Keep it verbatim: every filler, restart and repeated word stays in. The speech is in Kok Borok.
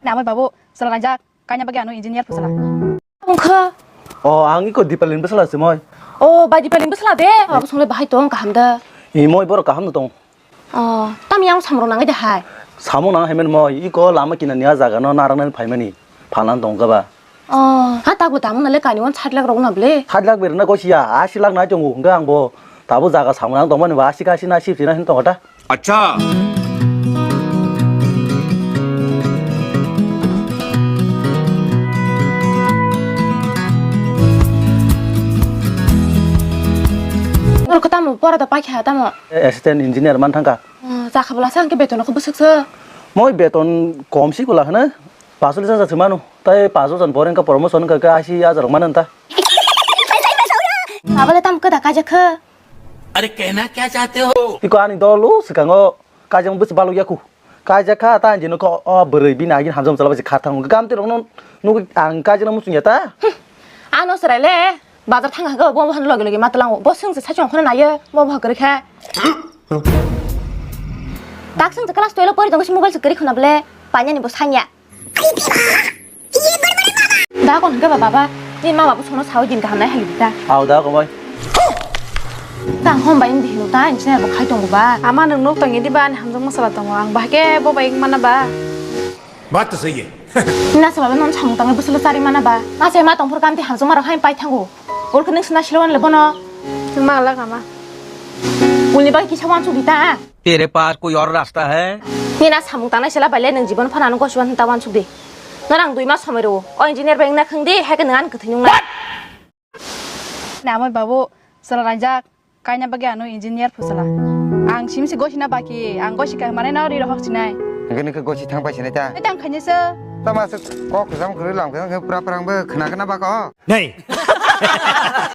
Namai babu, sala lanjak, kanya bagi anu engineer pusala. Ungkha. O, ang iko Dipalin bwsala se moi. O, bai Dipalin bwsala de. Abo songle bahai tong kaham da. I moi borok kaham no tong. O, tam yang samrok nangai de hai. Samung nang haimen moi, iko lama kina niya jaga no narang nani phaimani. Phanan tong kaba. O, ha tago damung nale kani wan sat lak rok na ble. Sat lak berna ko siya, asi lak nai tongo, hingga ang bo. Tabo jaga samung nang tongmani ba, asi ka asi na sip sina hin tong ta. Acha. Nor ko tamo pora da paikha tamo. Assistant engineer man thangka. O, jakha bwla sa hwnkhe beton kho bwswk se. Moi beton kom si kula hwno. Paso lisa sa se mano. Tai paso jan boring ka promotion ka ka asi ajar mano ta. Abale tam khe da kajakha. अरे कहना क्या चाहते हो? Iko ani dolo swkango kajang bwswk balok yaku. Kaijak kha ta anjino ko o bwrwi bini agin hamjam chala bai kha thango. Gamti rokno nugwi ang kaijak muchung ya ta. Ano srai le bazar thang ha go bo han logi logi matlang bo swng se sachong khona nayo bo bo kwrwi kha. Dak swng se class twelve pori tong se mobile se kwrwi khona bole panya ni bo sanya. Da kon hwnkhe ba baba, ni ma babu sono sawi din kaham nai hai da. Au da komoi. Tang hom bai di hino ta engineer bo khai tongo ba. Ama nwng nuk tongi di ba ani hamjak masala tongo ang bahai khe bo bai mana ba. Baat to sahi hai. Na sala non samung tang bwswk chari mana ba. Ma se ma tong phur kam ti hamjak ma rok hai pai thango. Ol khe nwng sina silo le bono. Nwng ma la kama. Uni bai kisa wan chuk di ta. तेरे पास कोई और रास्ता है? Nina samung tangnai sela baile nwng jibon phano ano gosiban hinta wansuk di. Norang dui mas somoi rwo. O engineer bai wngna khwng di, hai khe nwng ani kwthwi nung nai. Namai babu, sala raijak, kaina bagwi ano engineer phusala. Ang simsi gosina baki, ang gosi ka mane no ri rohok sinai. Hingke ningke gosi thang pai sinai ta? Ai tang khainai se. Tama se kok khujam khurui lam khe pura pura ang bo khna khna bako. Nei.